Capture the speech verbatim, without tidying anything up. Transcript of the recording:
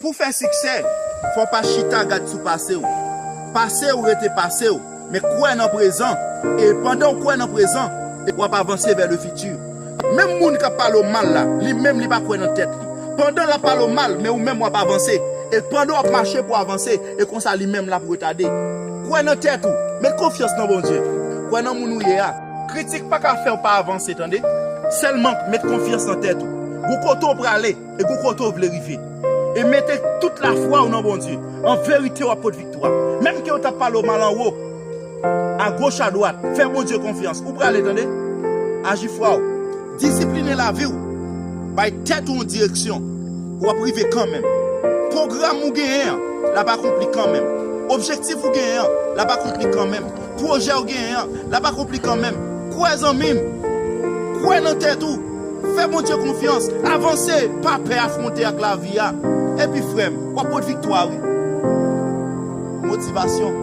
Pou fè siksè, fò w pa chita gad sou pase w. Pase w rete pase w, men kwè nan prezan. E pandan w kwè nan prezan, w ap avanse vè le fiti. Menm moun k ap pale w mal la, li menm li pa kwè nan tèt li. Pandan l ap pale w mal, men ou menm w ap avanse. E pandan w ap mache pou w avanse, e konsa li menm l ap retade. Kwè nan tèt ou, met konfyans nan Bondye. Kwè nan moun ou ye a. Kritik pa ka fè w pa avanse, tande. Sèlman met konfyans nan tèt ou. Gon kote w prale, e gon kote w vle rive. E mete tout lafwa w nan Bondye. An verite, w ap pot viktwa. Menm ke yo t ap pale w mal anwo, agoch, adwat, fè Bondye konfyans. Ou prale, tande. Aji fwa w. Disipline lavi w. Bay tèt ou yon direksyon. W ap rive kanmenm. Pwogram ou genyen an, l ap akonpli kanmenm. Objektif ou genyen an, l ap akonpli kanmenm. Pwojè w genyen an, l ap akonpli kanmenm. Kwè, zanmi m. Kwè nan tèt ou. Fè Bondye konfyans. Avanse. Pa pè afwonte ak lavi a. Epi, frè m, w ap pot viktwa, wi. Motivasyon.